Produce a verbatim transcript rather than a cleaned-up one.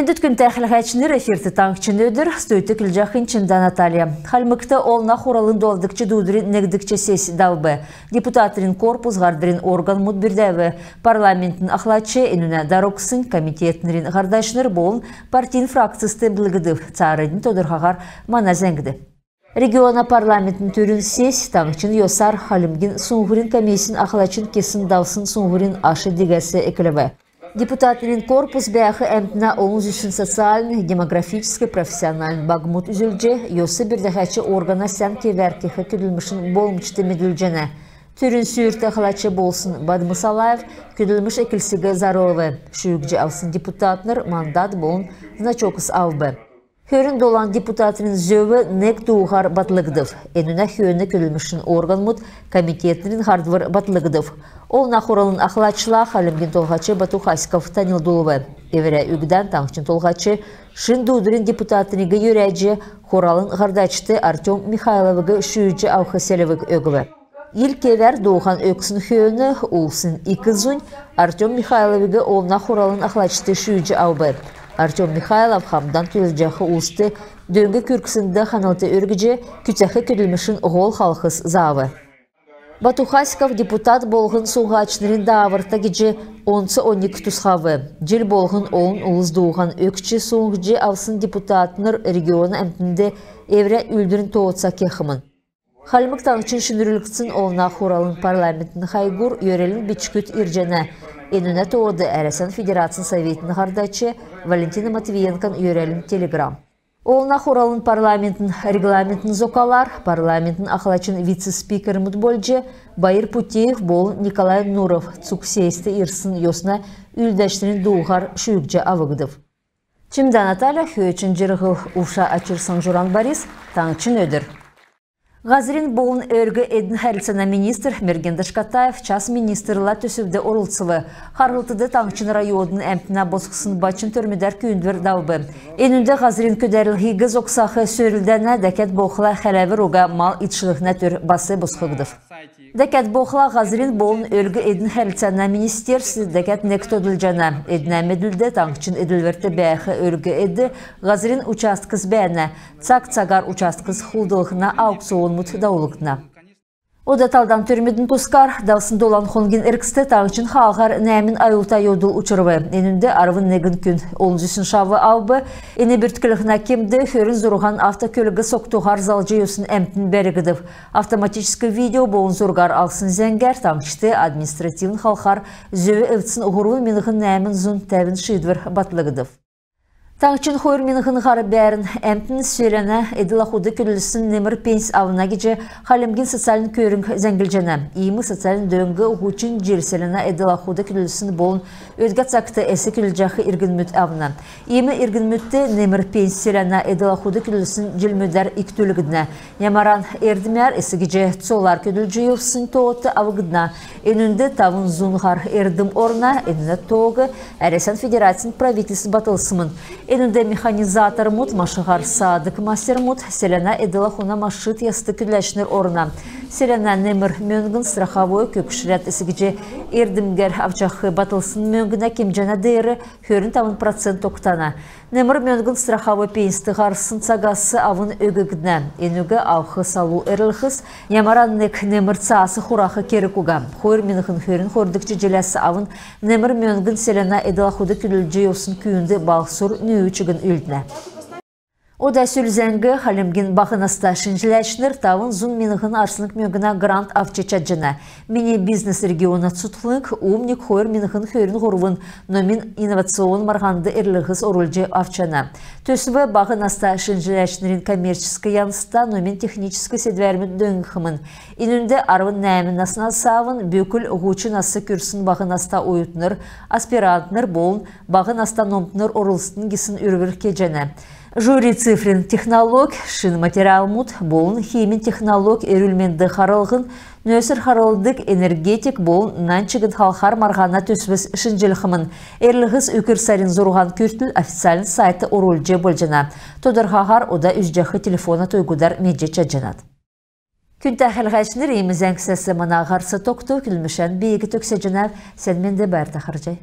Күндтә хәләһәчнр, эфирт «Таңһчин өдр», студьд көдлҗәхнь Чимдә Наталья. Хальмгт Олна Хуралын долдгч дуудврин негдгч сессь давв. Депутатнрин корпус, һардврин органмуд бүрдәв. Парламентин ахлач, энүнә дарукснь, комитетнрин һардачнр болн партин фракцс темдглгдв. Цааранднь тодрхаһар мана зәңгд. Региона парламентин түрүн сессь таңһчин йосар Хальмгин суңһврин комиссин ахлачин кесн давсн суңһврин аш-дүңгәс эклв. Депутатнрин корпус бәәх әмтнә олн зүсн социальн, демографическ, профессиональн багмуд үзүлҗ, йос бүрдәгч органа сән кевәр кех көдлмшин болмҗ темдглҗәнә. Түрүн сүүрт ахлач болсн Бадм Салаев көдлмш эклсиг зарлв. Шүүҗ авсн депутатнр мандат болн значокс авв. Хөрн долан депутатнрин зөв нег дууһар батлгдв. Энүнә хөөн көдлмшин органмуд, комитетнрин һардвр батлгдв. Олна Хуралын ахлачла Хальмгин Толһач Бату Хасиков таньлдулв. Эврә үгдән таңһчин Толһач шин дуудврин депутатнриг йөрәҗ, Хуралын һардачд Артем Михайловиг шүүҗ авх селвг өгв. Ил кевәр дууһан өгсн хөөн улсин ик зунь Артем Михайловиг Олна Хуралын ахлачд шүүҗ авв. Артем Михайлов хамдан көдлҗәх улст дөң күргснд ханлт өргҗ, күцәх көдлмшин һол халхс заав. Бату Хасиков депутат болһн суңһачнрин дааврта гиҗ онц оньг тусхав. Җил болһн олн улс дууһан өгч суңһҗ авсн депутатнр региона әмтнд эврә үүлдврин тооца кехмн. Хальмг Таңһчин шинрүлгдсн Олна Хуралын парламентин хайгур йөрәлин бичгүд ирҗәнә. Энүнә тоод Әрәсән Федерацин Советин һардач Валентина Матвиенкон йөрәлин телеграмм. Олна Хуралын парламентин регламентин зокалар парламентин ахлачин вице-спикермүд болҗ Баир Путеев болн Николай Нуров цуг сессьт ирсн йосна үүлдәчнрин дууһар шүүҗ авгдв. Чимдә Наталья, Хөөчин Җирһл, Увша Очир, Санҗуран Борис, «Таңһчин өдр». Һазрин болн өлг-эдин хәрлцәнә министр Мерген Дашкатаев час министрла төсвд орлцв. Харһлтд таңһчин районмудын әмтнә босхсн бачм төрмүдәр күүндвр давв. Энүнд һазрин көдәрлһиг зогсах сөрлдәнә, дәкәд болхла хәләвр уга мал идшлһнә төр бас босхгдв. Дәкәд болхла һазрин болн өлг-эдин хәрлцәнә министерств дәкәд нег тодлҗана. Эднә медлд таңһчин эдлврт бәәх өлг-эд һазрин участкс бәәнә. Цаг-цагар участкс хулдлһна аукционмуд давулгдна. Ода талдан төрмүдин тускар. Давсн долан хонгин эргцд таңһчин хаалһар нәәмн аюлта йовдл учрв. Энүнд арвн негн күн олн зүсн шав авв. Эн бүртклһнә кемд хөрн зурһан автокөлг согтуһар залҗ йовсн әмтн бәргдв. Автоматическ видео болн зургар авсн зәңгәр таңһчд административн халхар зөв эвдсн һурвн миңһн нәәмн зун тәвн шиидвр батлгдв. Таңһчин хойр миңһн һар бәәрн әмтн селәнә эдл-ахуд көдлсн немр пенсь авна гиҗ Хальмгин социальн көрң зәңглҗәнә. Иим социальн дөң һучн җил селәнә эдл-ахуд көдлсн болн өдгә цагт эс көдлҗәх иргнмүд авна. Иим иргнмүдт немр пенсь селәнә эдл-ахуд көдлсн җилмүдәр икдүлгднә. Ямаран эрдмәр эс гиҗ цолар көдлҗ йовснь тоот авгдна. Энүнд тавн зун һар эрдм орна. Энүнә тоог Әрәсән Федерацин правительств батлсмн. Энүнд механизатормуд, машиһар саадг мастермуд, селәнә эдл-ахуна машид ясдг көдләчнр орна. Селәнә немр мөңгн страховой көгшрәд эс гиҗ эрдмгәр авчах батлсн мөңгнә кемҗәнә деер хөрн тавн процент тогтана. Немр мөңгн страховой пенсьд һарсн цагас авн өггднә. Энүг авх салу эрлһс ямаран нег немр цаас хурах керг уга. Хойр миңһн хөрн хойрдгч җиләс авн немр мөңгн селәнә эдл-ахуд көдлҗ йовсн күүнд балһсур нүүв чигн үлднә. Ода сүл зәңг. Хальмгин баһ наста шинҗләчнр тавн зун миңһн арслң мөңгнә грант авч чадҗана. «Мини бизнес» региона цутхлң «Умник хойр миңһн хөрн һурвн» номин инновационн марһанд эрлһс орулҗ авчана. Төсв баһ наста шинҗләчнрин коммерческ янзта номин техническ седвәрмүд дөңнхмн. Энүнд арвн нәәмн наснас авн бүкл һучн нас күрсн баһ наста оютнр, аспирантнр болн баһ наста номтнр орлцтн гисн үрвр кеҗәнә. Жюри цифрин технологь, шин материалмуд болн химин технологь, эрүл-менд харлһн, нөөср харлдг, энергетик болн нань чигн халхар марһана төсвс шинҗлхмн. Эрлһс үкр сарин зурһан күртл официальн сайтд орулҗ болҗана. Тодрхаһар ода үзҗәх телефона тойгудар медҗ чадҗанат. Күндтә хәләһәчнр, иим зәңгсәс мана һарц тогтв. Көдлмшән би төгсәҗәнәв. Сән менд, байрта харһий.